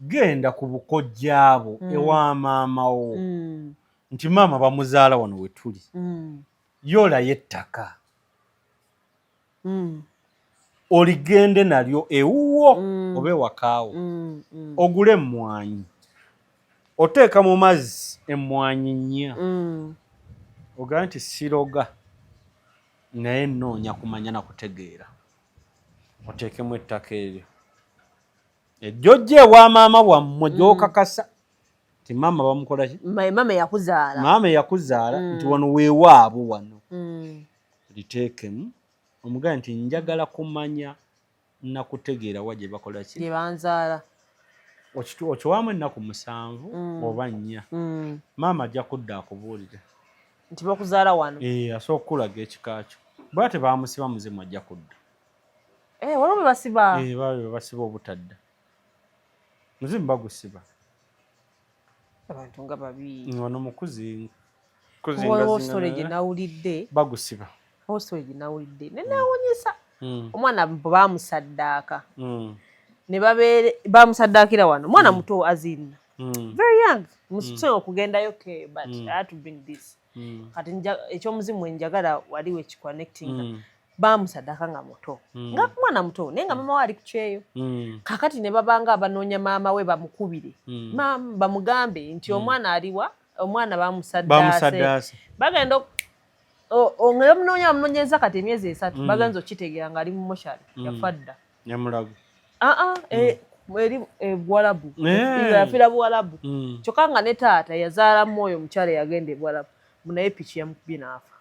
genda ku bukojjaabo ewa maama wo, nti maama bamuzaala wano we tuli, yoolayo ettaka, oligende nalyo ewuwo oba ewakaawo, ogule emmwanyi, oteeka mu mazzi emmwanyi nnya, ogambe nti siroga, naye nnoonya kumanya na kutegeera. Oteekemu ettaka eryo ejjojja ewa maama wammwe gy'okakasa nti maama bamukola ki? Maama eyakuzaala. Maama eyakuzaala, nti wano weewaabo wano. Liteekemu, omugambe nti njagala kumanya Nakutegeera wa gye bakola ki? Gye banzaala. Okiwaamu ennaku 7 oba 4. Maama ajja kudda akubuulire. Nti bakuzaala wano. Eh, asobola okukulaga ekika kyo. Bwe tebamusiba, muzimu ajja kudda. Eh, waliwo bwe basiba. Eh, baba be basiba obutadda. Muzimu bagusiba. Abantu nga babi. Wano mukuzinga. Waliwo story gye nawulidde. Bagusiba. Waliwo story gye nawulidde ne neewunyisa. Omwana bwe bamusaddaaka, ne babeere bamusaddaakira wano, omwana muto, azin very young, musobola okugendayo ke, but I had to bring this. Kati ekyomuzimu enjagala wali wekiconnecting. Bamusaddaaka nga muto, nga mwana muto, naye nga maama we ali ku kyeyo. Kakati ne babanga abanoonya maama we bamukubire, maama bamugambe nti omwana aliwa, omwana bamusaddaase. Bamusaddaase. Bagenda nga bamunoonya, bamunoonyeza kati emyezi 3, bagenza okitegeera ng'ali mu moshali, yafa dda. Nyamulago. Aa, eri Buwalabu. Eh. Yafiira Buwalabu. Kyokka nga ne taata yazaalamu oyo omukyala eyagenda e Buwalabu, naye piki yamukubye n'afa.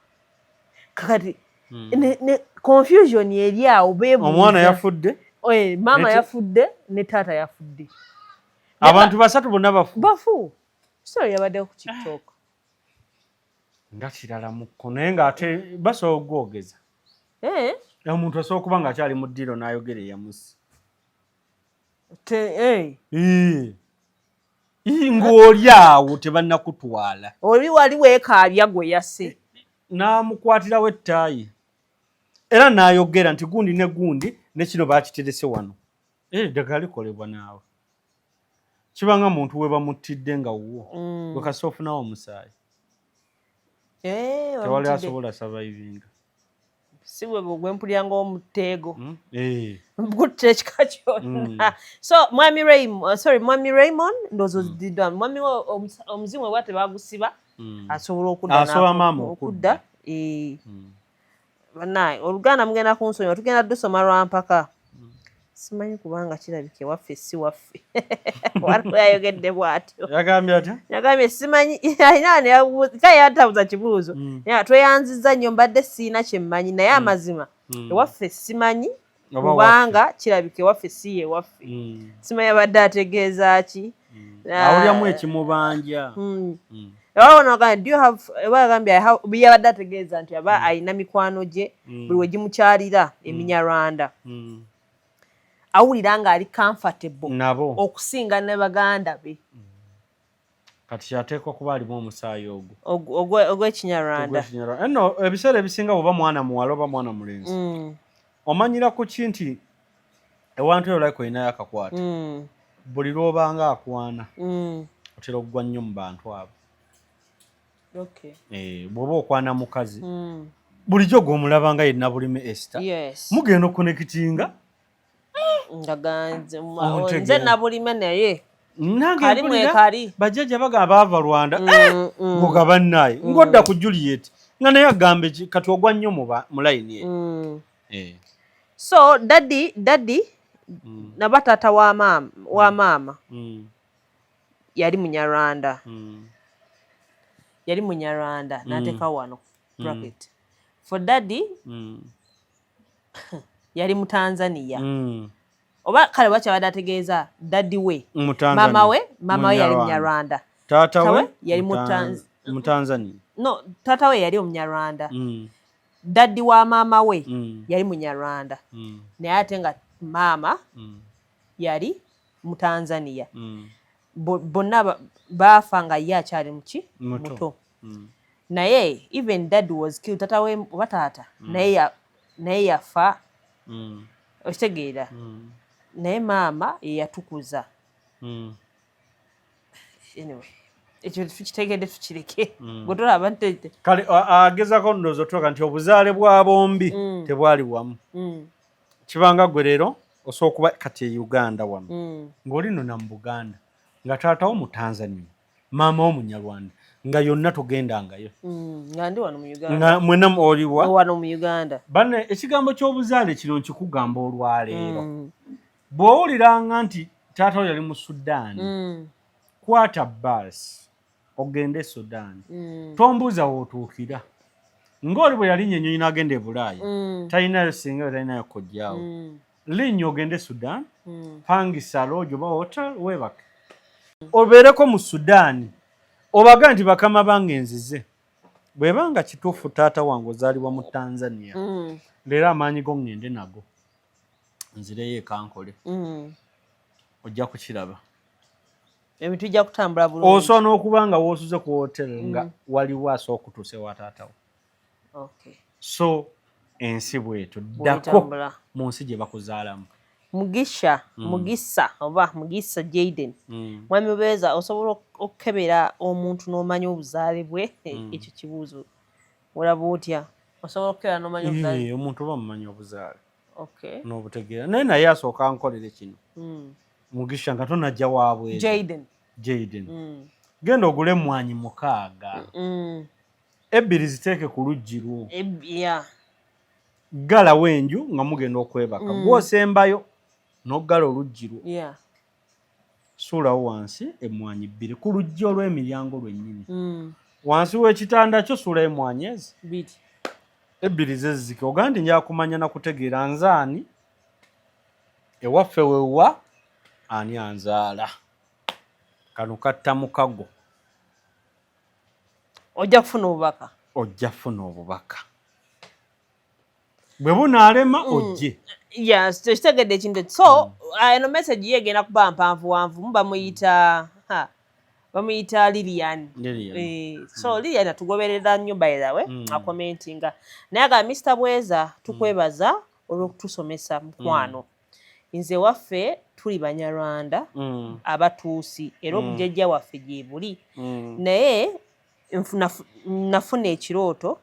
Kakati ne confusion eri awo, beebuuza. Omwana yafudde. Eh, maama yafudde ne taata yafudde. Abantu basatu bonna bafu. Bafu. Story yabadde ku TikTok. Nga kirala mukko, naye ng'ate basobola okugwogeza. Eh. Omuntu asobola okuba ng'akyali mu ddiiro n'ayogera eyamusi. Eh. Ii, ng'oli awo tebannakutwala. Oli wali weekaabya gwe yasse. N'amukwatirawo ettaayi era n'ayogera nti gundi ne gundi ne kino bakiterese wano. Era eddagala likolebwa naawe. Kibanga muntu we bamuttidde nga wuwo, gwe kasita ofunawo omusaayi, Eh, tewali bamutidde. asobola survivinga. Si bwe gwe mpulira ng'omuteego. Eh. Gutta ekika kyonna. So mwami Raymond, sorry, mwami Raymond, ndowooza oziddwa. Mwami we omuzimu we tebagusiba, asobola okudda. Asobola maama okudda. Eh. Bannaaye, Oluganda mugenda kunsonyiwa, tugenda dusoma lwa mpaka. Simanyi kubanga kirabika ewaffe si waffe. Waliwo yayogedde bw'atyo. Yagambye atya? Yagambye simanyi alina kale yatabuza kibuuzo. Naye tweyanzizza nnyo, mbadde siina kye mmanyi, naye amazima ewaffe simanyi Oba kubanga kirabika ewaffe si ye waffe. Simanyi abadde ategeeza ki. Awuliramu ekimubanja. Oba do you have, oba agambye I have, yabadde ategeeza nti aba alina mikwano gye, buli we gimukyalira eminyarwanda, awulira ng'ali comfortable nabo okusinga ne baganda be. Kati kyateekwa kuba alimu omusaayi ogwo. Ogw'ekinyarwanda. Ogw'Ekinyarwanda. Eno ebiseera ebisinga bw'oba mwana muwala oba mwana mulenzi, omanyira ku ki nti ewantu eyo like olinayo akakwata? Buli lw'obanga akwana, otera okugwa nnyo mu bantu abo. Eh, bw'oba okwana mukazi, bulijjo gw'omulaba nga yenna bulime Esther, mugenda okuconnectinga. Ndaganze Ontegeera. nze nabulime naye Nange kali mpulira, mwekali. Bajjajja bagamba baava Rwanda. Ngoga bannaye ng'odda ku Juliet nga naye agamba kati ogwa nnyo mu layini eyo. Eh. So daddy naba taata wa maama, wa maama yali Munyarwanda. Yali Munyarwanda, n'ateeka wano bracket for daddy. Yali mu Tanzania. Oba kale wakyabadde ategeeza daddy we Mu Tanzania. Maama we yali Munyarwanda. Munyarwanda. Taata we we yali mu Mu Tanzania. No, taata we yali Omunyarwanda. Daddy wa maama we yali Munyarwanda, naye ate nga maama yali mu Tanzania. Bonna baafa nga ye akyali muki? Muto. Muto. Naye even dad was killed, tata we oba taata naye naye yafa. Okitegeera? Naye maama ye yatukuza. Anyway, ekyo tukitegedde, tukireke. Gwe tolaba nti Kale agezaako ndowooza otuuka nti obuzaale bwa bombi tebwali wamu. Kibanga gwe leero osobola okuba kati e Uganda wano, ng'oli nno mu Buganda, nga taatawo mu Tanzania, maama wo Munyarwanda, nga yonna togendangayo. Nga ndi wano mu Uganda. Nga mwena oliwa? Wano mu Uganda. Banne, ekigambo ky'obuzaale kino nkikugamba olwaleero. Bw'owuliranga nti taata wo yali mu Sudaani, kwata baasi ogende e Sudaani. Tombuuza w'otuukira. Ng'oli bwe yalinnya ennyonyi n'agenda e Bulaaya, talinayo singa we, talinayo kojjaawo. Linnya ogende Sudan, pangisa lodge oba hotel, weebake, obeereko mu Sudan, obaga nti bakama bange nzize. Bwebanga kituufu taata wange ozaalibwa mu Tanzania, leero amaanyi go ŋŋende nago nzireyo ekankole. Ojja kukiraba. Ebintu bijja kutambula bulungi. Osobola n'okuba nga woosuze ku hotel nga waliwo asooka okutuusa ewa taatawo. So ensi bwetyo, ddako Bwetambula. mu nsi gye bakuzaalamu. Mugisha, Mugisa oba Mugisa Jaden. Mwami Bweza, osobola okukebera omuntu n'omanya obuzaale bwe? Ekyo kibuuzo. Olaba otya, osobola okukebera n'omanya obuzaale? Ee, omuntu oba mumanyi obuzaale n'obutegeera, naye asooka nkolere kino. Mugisha, nga tonajja waabwe. Jaden. Jaden, genda ogule emmwanyi 6. Ebbiri ziteeke ku luggi lwo. Ggalawo enju nga mugenda okwebaka. Gw'osembayo n'oggala oluggi lwo. Suulawo wansi emmwanyi bbiri ku luggi olw'emiryango lwennyini. Wansi w'ekitanda kyo suulayo emmwanyi ezi Bbiri. Ebbiri zezzike, ogaa nti nja kumanya nakutegeera nze ani, ewaffe wewa ani anzaala. Kano katta mukago. Ojja kufuna obubaka. Ojja kufuna obubaka. Bwe bunaalema, ojje. Yes, tekitegedde ekintu ekyo. So eno message ye egenda kuba mpanvu wanvu. Bamuyita bamuyita Lilian. Lilian. So Lilian atugoberera nnyo, by the way. Acommentinga naye agamba, "Mr Bweza, tukwebaza olw'okutusomesa mukwano. Nze waffe tuli Banyarwanda Abatuusi, era obujjajja waffe gye buli. Naye nafuna ekirooto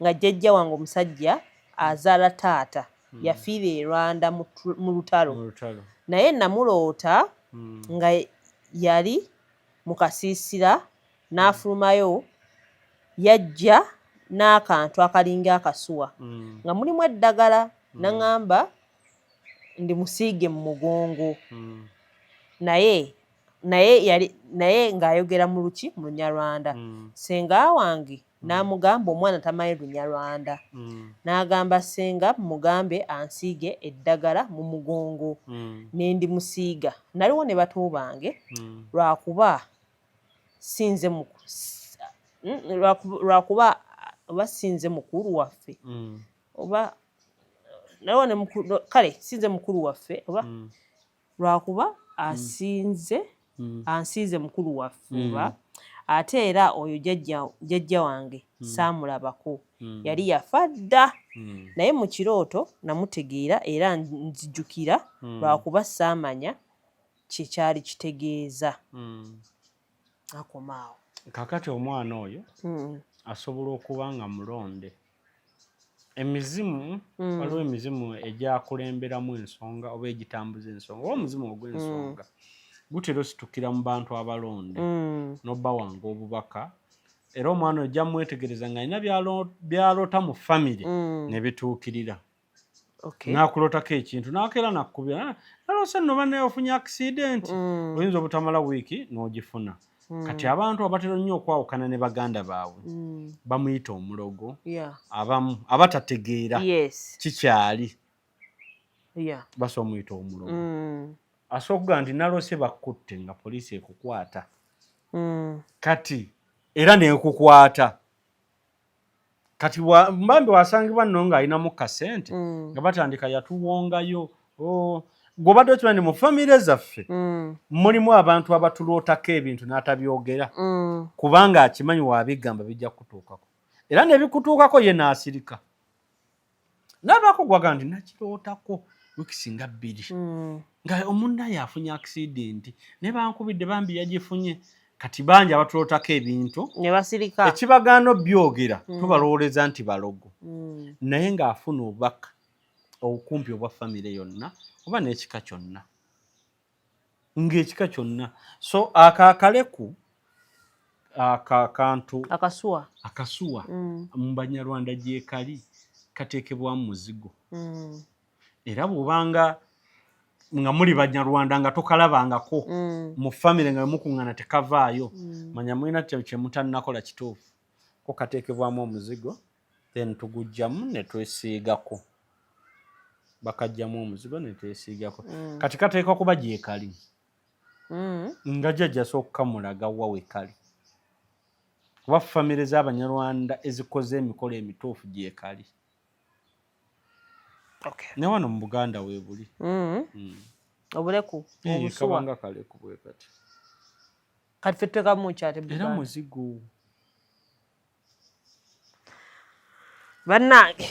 nga jjajja wange omusajja azaala taata yafiira e Rwanda mu lutalo. Mu lutalo. Naye namuloota nga yali mu kasiisira, n'afulumayo, yajja n'akantu akalinga akasuwa nga mulimu eddagala, n'aŋŋamba ndi musiige mu mugongo. Naye yali naye ng'ayogera mu luki, mu Lunyarwanda. Senga wange n'amugamba omwana tamanyi Lunyarwanda. N'agamba senga mugambe ansiige eddagala mu mugongo. Ne ndimusiiga. Naliwo ne bato bange, lwakuba sinze lwakuba oba sinze mukulu waffe oba naliwo ne mukulu, kale sinze mukulu waffe oba lwakuba asinze ansiize mukulu waffe oba ate era oyo jjajja wange saamulabako, yali yafa dda. Naye mu kirooto namutegeera era nzijukira, lwakuba saamanya kye kyali kitegeeza." Akoma awo. Kakati omwana oyo asobola okuba nga mulonde. Emizimu, waliwo emizimu egyakulemberamu ensonga oba egitambuza ensonga, oba omuzimu ogw'ensonga gutera ositukira mu bantu abalonde n'obbawanga obubaka. Era omwana oyo ojja mwetegereza nga alina byaloota mu famire ne bituukirira. N'akulootako ekintu, n'akeera nakkubira, "Ah, naloose nno bannaye ofunye accident." Oyinza obutamala wiiki n'ogifuna. Kati abantu abatera nnyo okwawukana ne baganda baabwe bamuyita omulogo. Abamu abatategeera kikyali basobola omuyita omulogo. Asobola okugamba nti naloose bakkutte nga poliisi ekukwata. Kati era nekukwata. Kati mbambi wasangibwa nno ng'alinamu kasente nga batandika yatuwongayo. Oh, gw'obadde okimanyi mu famire zaffe mulimu abantu abatulootako ebintu n'atabyogera kubanga akimanyi waabigamba bijja kutuukako, era ne bikutuukako ye n'asirika, n'abaako gwaga nti nakirootako wiiki singa 2 nga omunnaye afunye accident ne bankubidde bambi yagifunye. Kati bangi abatulootako ebintu ne basirika. Ekibagaana obyogera tubalowooleza nti balogo, naye ng'afuna obubaka obukumpi obwa famire yonna oba n'ekika kyonna, ng'ekika kyonna. So ako akaleku, ako akantu akasuwa. Akasuwa mu Banyarwanda gyekali kateekebwamu muzigo. Era bw'obanga nga muli Banyarwanda nga tokalabangako mu famire nga mukuŋŋaana tekavaayo, manya mulina kye mutannakola kituufu. Ko kateekebwamu omuzigo, then tugugjamu ne twesiigako. Bakajjamu omuzigo netwesiigako. Kati kateekwa kuba gyekali nga jjajja asobola okukamulaga wa wekali, kuba famire z'Abanyarwanda ezikoze emikolo emituufu gyekali. Ne wano mu Buganda weebuli. Obuleku? Eh, obusuwa? Kabanga kaleku bwe kati. Kati ffe tuteekamu kyate? Era muzigo. Bannange,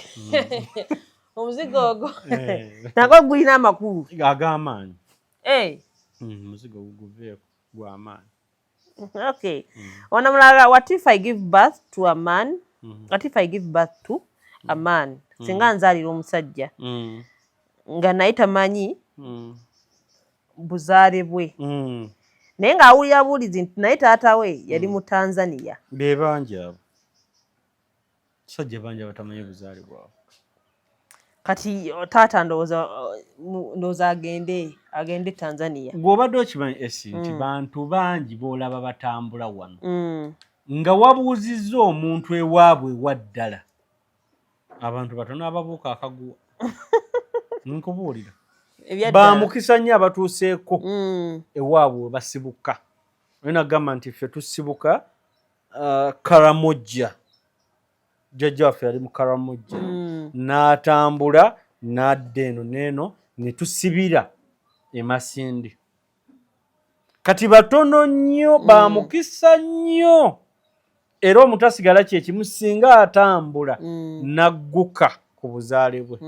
omuzigo ogwo Eh. nagwo gulina amakulu. Ag'amaanyi. Eh, Muzigo guguveeko, gw'amaanyi. Okay, ono mulala: what if I give birth to a man? What if I give birth to a man, singa nzaalira omusajja nga naye tamanyi buzaale bwe, naye ng'awulira buwulizi nti naye taata we yali mu Tanzania? Be bangi abo, kisajja bangi abatamanyi buzaale bwabwe. Kati taata ndowooza ndowooza agende Tanzania. Gw'obadde okimanyi esi nti bantu bangi b'olaba batambula wano nga wabuuzizza omuntu ewaabwe ewa ddala, abantu batono ababuuka akaguwa. Nkubuulira, Ebyaddala. bamukisa nnyo abatuuseeko ewaabwe we basibuka. Olina kugamba nti ffe tusibuka Karamojja, jjajja waffe yali mu Karamojja, n'atambula n'adda eno n'eno ne tusibira e Masindi. Kati batono nnyo, bamukisa nnyo, era omuntu asigala kyekimu singa atambula n'agguka ku buzaale bwe.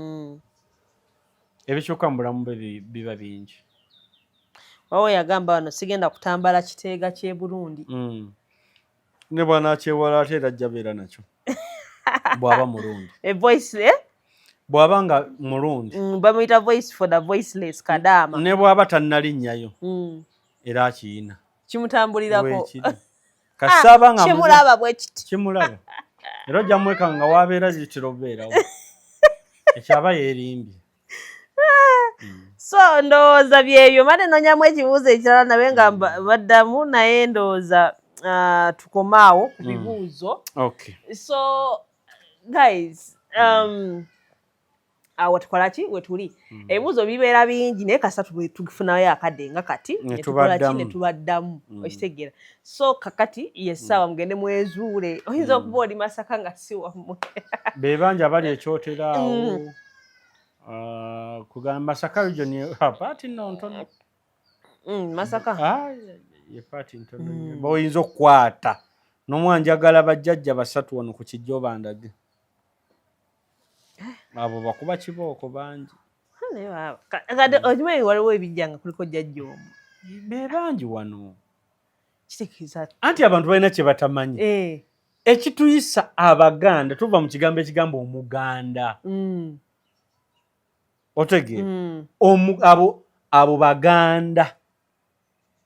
Ebikyuka mu bulamu bwe biba bingi. Wawe yagamba wano, sigenda kutambala kiteega ky'e Burundi. Ne bw'anaakyewala ate era ajja beera nakyo bw'aba mulungi. A voice, eh? Bw'aba nga mulungi. Bamuyita voice for the voiceless, Kadaama. Ne bw'aba tannalinyayo, era akiyina. Kimutambulirako. Weekiri kasita nga Kimulaba bwe kiti. Kimulaba, era ojja mweka nga wabeera zitera obeerawo, ekyaba yeerimbye. So ndowooza byebyo. Mane nonyamu ekibuuzo ekirala nabe nga baddamu, naye ndowooza tukomaawo ku bibuuzo. So guys, awo tukola ki wetuli? Ebibuuzo bibeera bingi, naye kasita tufunayo akadde nga kati Ne ne tukola ki? tubaddamu. Ne tubaddamu. Okitegeera? So kakati yessaawa mugende mwezuule. Oyinza okuba oli Masaka nga si wammwe. Be bangi abali ekyotera awo. Ah, kugamba Masaka region, part nno ntono. Masaka. Ah, ye part ntono nnyo. Boyinza okukwata n'omwanjagala bajjajja basatu wano ku kijja obandage, abo bakuba kibooko bangi. Naye baba kati okimanyi waliwo ebijja nga kuliko jjajja omu. Be bangi wano. Kitegeeza Anti abantu balina kye batamanyi. Ekituyisa Abaganda, tuva mu kigambo ekigamba omuganda. Otegeera? Abo Baganda,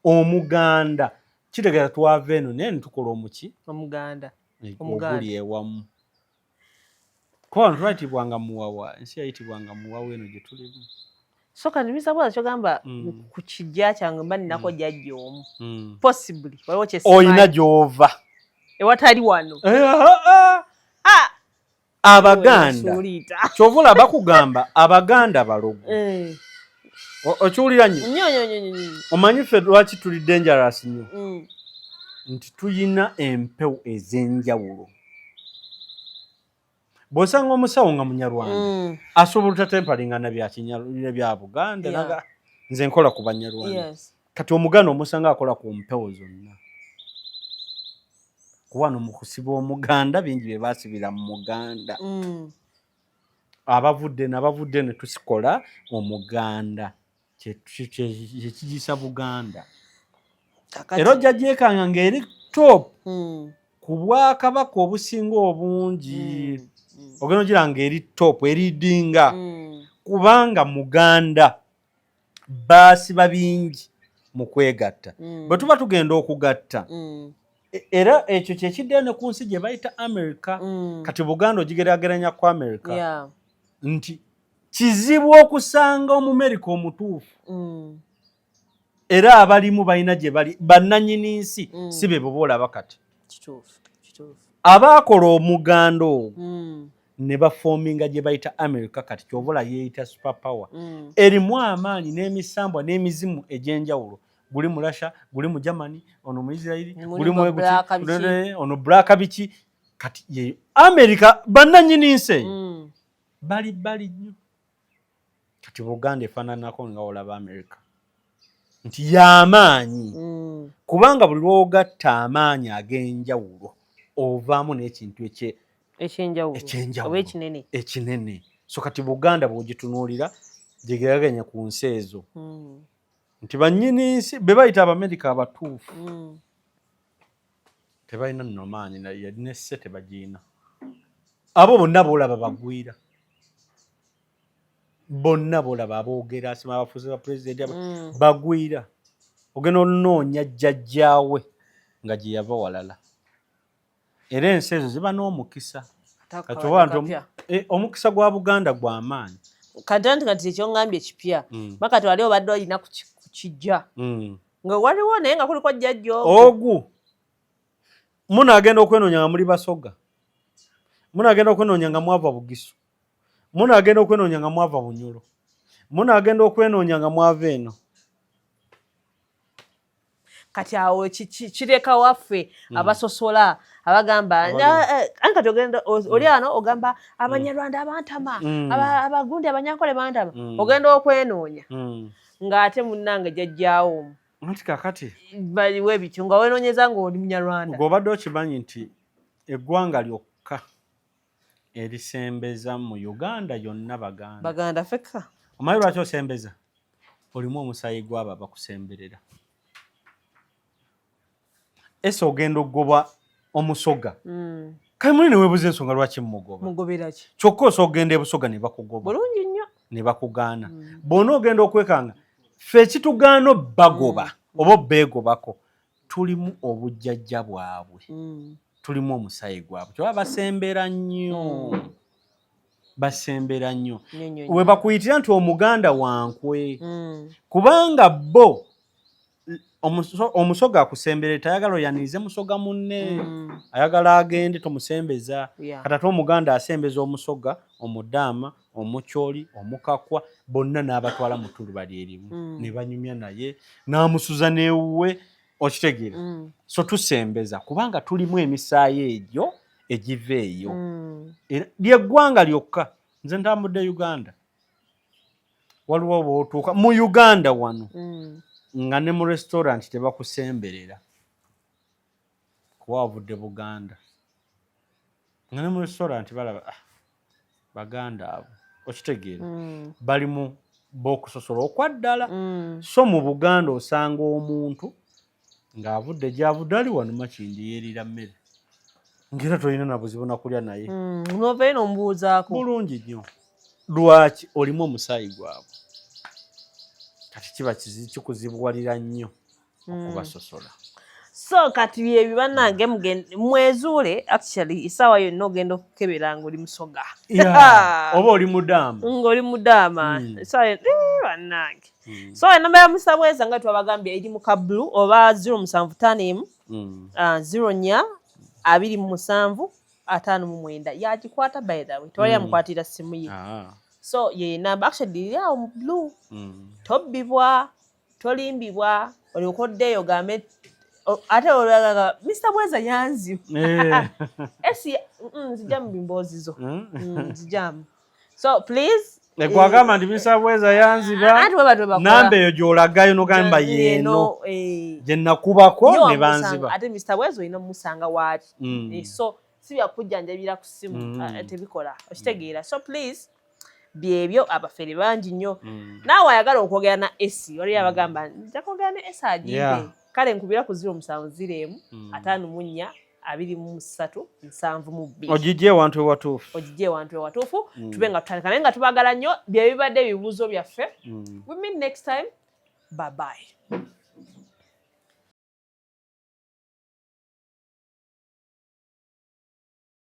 omuganda kitegeeza twava eno naye netukola omuki? Omuganda. Omuganda. Oguli ewamu, kuba wano twayitibwanga Muwawa, ensi yayitibwanga Muwawa eno gye tulimu. So kati misabuuza kyogamba ku kijja kyange mba ninako jjajja omu, possibly waliwo kyesimanyi. Oyina gy'ova. Ewatali wano. Eh, ah, ah. Abaganda Suuliita. kyova olaba bakugamba Abaganda balogo. Eh. Okiwulira nnyo? Nnyo nnyo nnyo nnyo nnyo. Omanyi ffe lwaki tuli dangerous nnyo? Nti tuyina empewo ez'enjawulo. Bw'osanga omusawo nga Munyarwanda, asobola otatempalinga na bya Buganda. Naga nze nkola ku Banyarwanda. Kati Omuganda omusanga akola ku mpewo zonna, kuba wano mu kusiba omuganda bingi bye baasibira mu muganda. Abavudde nabavudde ne tusikola omuganda, kyekigisa Buganda. Kakati. Era ojja gyekanga ng'eri top ku bwakabaka obusinga obungi. Ogenda ogira ng'eri top, eridinga, kubanga muganda baasiba bingi mu kwegatta. Bwe tuba tugenda okugatta, era ekyo kyekiddayo ne ku nsi gye bayita America. Kati Buganda ogigeraageranya ku America, nti kizibu okusanga Omumerika omutuufu. Era abalimu balina gye bali bannannyini nsi, si be boba olaba kati. Kituufu, kituufu. Abaakola omuganda ogwo Ne baforminga gye bayita America kati, kyovola yeeyita super power. Erimu amaanyi n'emisambwa n'emizimu egy'enjawulo. Guli mu Russia, guli mu Germany, ono mu Israeli, guli mu ono black biki. Kati ye America, bannannyini nsi eyo. Bali bali nnyo. Kati Buganda efaananako nga olaba America nti y'amaanyi, kubanga buli lwogatta amaanyi ag'enjawulo ovaamu n'ekintu ekyenjawulo ekinene. Ekinene. So kati Buganda bw'ogitunuulira, gigeraganya ku nsi ezo, nti bannyini nsi be bayita Abamerika abatuufu, tebalina nno maanyi nesse, tebagiina. Abo bonna boolaba bagwira, bonna boolaba aboogera asima abafuzi ba pulezidenti, bagwira. Ogenda onoonya jjajjaawe nga gye yava walala. Era ensi ezo ziba n'omukisa. Kati oba nti omukisa gwa Buganda gw'amaanyi. Kati anti kati ekyoŋŋambye kipya. Bakati wali obadde olina kukijja nga waliwo, naye nga kuliko jjajja. Ogu munaagenda okwenoonya nga muli Basoga, munaagenda okwenoonya nga mwava Bugisu, munaagenda okwenoonya nga mwava Bunyolo, munaagenda okwenoonya nga mwava eno. Kati awo kireka waffe abasosola abagamba, anti kati ogenda oli ano ogamba Abanyarwanda abantama, abagundi Abanyankole bantama. Ogenda okwenoonya ng'ate munnange jjajjaawo. Anti kakati baliwo ebityo nga wenoonyeza ng'oli Munyarwanda. Gweobadde okimanyi nti eggwanga lyokka erisembeza mu Uganda yonna Baganda? Baganda fekka. Omanyi lwaki osembeza? Olimu omusaayi gwabo abakusemberera. Ese ogenda okugoba Omusoga, kale muli neweebuza ensonga lwaki mumugoba. Mugobera ki? Kyokka osobola okugenda ebusoga ne bakugoba. Bulungi nnyo. Ne bakugaana. Bw'ona ogenda okwekanga, ffe ekitugaana obbagoba oba obbeegobako, tulimu obujjajja bwabwe, tulimu omusaayi gwabwe. Kyoba basembera nnyo, basembera nnyo. Nnyo, nnyo, nnyo. We bakuyitira nti Omuganda wankwe, kubanga bo Omusoga akusemberera tayagala oyanirize Musoga munne, ayagala agende, tomusembeza. Kati ate Omuganda asembeza Omusoga, Omudaama, Omukyoli, Omukakwa, bonna n'abatwala mu ttuluba lyerimu, ne banyumya naye, n'amusuza n'ewuwe. Okitegeera? So tusembeza kubanga tulimu emisaayi egyo egiva eyo. Era lyeggwanga lyokka. Nze ntambudde Uganda, waliwo bw'otuuka mu Uganda wano nga ne mu restaurant tebakusemberera kuba wavudde Buganda, nga ne mu restaurant balaba, "Ah, Baganda abo." Okitegeera? Balimu b'okusosola okwaddala. So mu Buganda osanga omuntu ng'avudde gy'avudde, ali wano Makindi, yeerira mmere, ng'era tolina na buzibu nakulya naye. Novayo n'omubuuzaako. Bulungi nnyo. Lwaki? Olimu omusaayi gwabwe. Kati kiba kikuzibuwalira nnyo okubasosola. So kati byebyo bannange, mwezuule. Actually essaawa yonna ogenda okukebera nga oli Musoga. Yeah, oba oli Mudaama. Ng'oli Mudaama. Essaawa bannange. So enamba ya Musa Bweza nga twabagambye eri mu ka blue oba 0751 04 27 59. Yagikwata, by the way, tewali amukwatira simu ye. Ah. So ye namba actually eri awo mu blue. Tobbibwa, tolimbibwa, olyoka oddeeyo ogambe ate olagaga Mr Bweza yanziba. Esi nzijamu bimboozi zo. Nzijamu. So please. Gwagamba nti Mr Bweza yanziba. Anti bwe batyo bakola. Namba eyo gy'olagayo n'ogamba yeeno gye nakubako Ye ne banziba. Ate Mr Bweza olina omusanga waaki. So si byakujjanjabira ku ssimu, tebikola. Okitegeera? So please, byebyo, abafere bangi nnyo. Naawe ayagala okwogera na Esi, waliyo abagamba nja kwogera ne Esi agimpe. Kale nkubira ku 070 1 54 23 72. Ogijje ewantu ewatuufu. Ogijje ewantu ewatuufu. Tube nga tutandika, naye nga tubagala nnyo. Bye bibadde ebibuuzo byaffe. We meet next time. Bye bye.